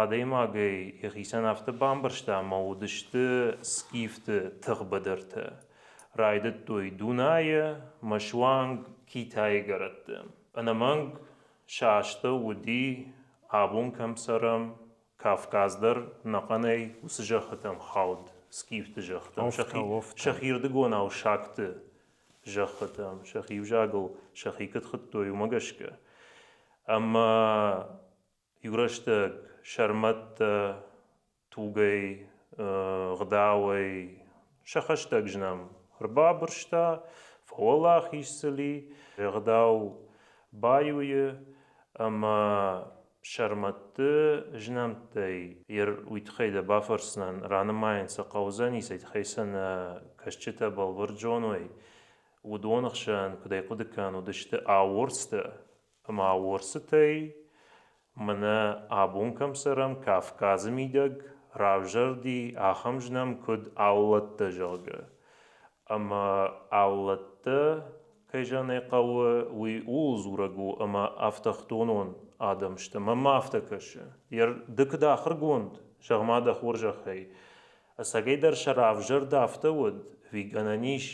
Адӕймаг ӕй йӕхицӕн афтӕ бамбӕрста, ӕмӕ уыдысты скифты тыгъбыдыртӕ. Райдыдтой Дунайы мӕ суанг Китайы горӕтты. Ӕнӕмӕнг сӕ астӕу уыди, абон кӕм цӕрӕм, Кавказ дӕр ӕнӕхъӕнӕй уыцы зӕххытӕм хауд, скифты зӕххытӕм. Сӕхирдыгонау сагты зӕххытӕм, сӕхи взагыл сӕхи куыд хуыдтой, уымӕ гӕсгӕ. Ӕмӕ иу рӕстӕг сӕрмӕттӕ тугӕй, гъдауӕй сӕ хӕстӕг знӕм ӕрбабырста, фӕуӕлахиз сыл и, ӕгъдау баиу и ӕмӕ сӕрмӕтты знӕмттӕй уый тыххӕй дӕ бафӕрсдзынӕн, ранымайын сӕ хъӕудзӕни, цӕй тыххӕй сӕ нӕ кӕсджытӕ бӕлвырд зоной, уыдоны хсӕн, куыд ӕй хъуыды кӕнын, уыдысты аорцтӕ ӕмӕ аорцытӕй мӕнӕ абон кӕм цӕрӕм, Кавказы мидӕг равзӕрди ахӕм знӕм, куыд аллӕттӕ, зӕгъгӕ. Ӕмӕ аллӕттӕ, кӕй зӕгъын ӕй хъӕуы, уый ууыл дзурӕг у, ӕмӕ автохтонон адӕм сты. Мӕнмӕ афтӕ кӕсы. Ды куыд ахуыргонд, зӕгъ-ма дӕ хорзӕхӕй, ӕцӕгӕйдӕр сӕ равзӕрд афтӕ уыд, ӕви гӕнӕн ис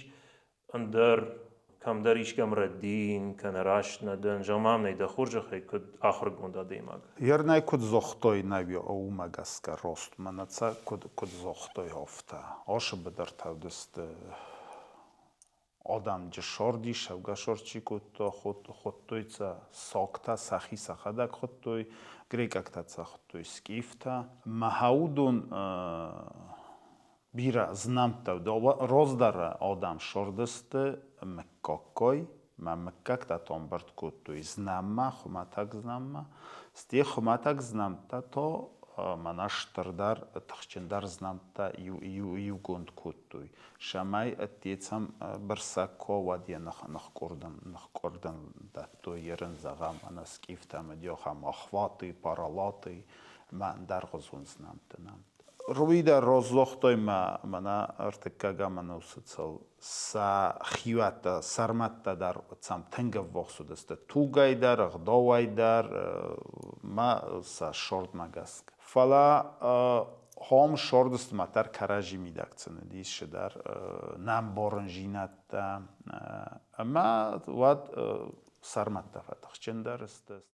ӕндӕр кӕмдӕр искӕм рӕдийын кӕнӕ раст нӕ дӕн, зӕгъ-ма мын ӕй дӕ хорзӕхӕй, куыд ахуыргонд адӕймаг. Ернӕй куыд зогътой нӕ уымӕ гӕсгӕ рост мӕнӕ цӕ куыд зогътой афтӕ. Ашы быдыртӕ уыдысты адӕм джысорди, сӕвгӕсор чи кодта, хуыдтой цӕ сагтӕ, сӕхи сӕхӕдӕг хуыдтой, грекъӕгтӕ цӕ хуыдтой скифтӕ. Мӕ уыдон Бирӕ знӕмттӕ раздӕр адӕм сырдысты мыггаггай, мӕ мыггӕгтӕ та ӕмбырд кодтой знӕммӕ, хуымӕтӕг знӕммӕ. Стӕй хуымӕтӕг знӕмттӕ та мӕнӕ стырдӕр, тыхджындӕр знӕмттӕ иугонд кодтой, цӕмӕй ӕддецӕм бырсӕг куы уӕд йӕ ныхкъуырдын дӕттой ерын, зӕгъӕм, ӕнӕ скъифтӕ ӕмӕ ахӕм ахваты, паралаты ӕмӕ ӕндӕргъуызон знӕмтты нӕмттӕ. Руидӕ раздзагътой мӕ мӕнӕ ӕртыккӕгӕм ӕнусы цыл сӕ хиуӕттӕ, сӕрмӕттӕ дӕр сӕм тынг ӕввахс уыдысты тугӕй дӕр, ӕгъдауӕй дӕр мӕ сӕ сордмӕ гӕсгӕ. Фӕлӕ хом сордысты ма дӕр кӕрӕдзи мидӕг сын уыдис цыдӕр нӕмбарындзинӕдтӕ ӕмӕ уӕд сӕрмӕттӕ фӕтыхджындӕр сты.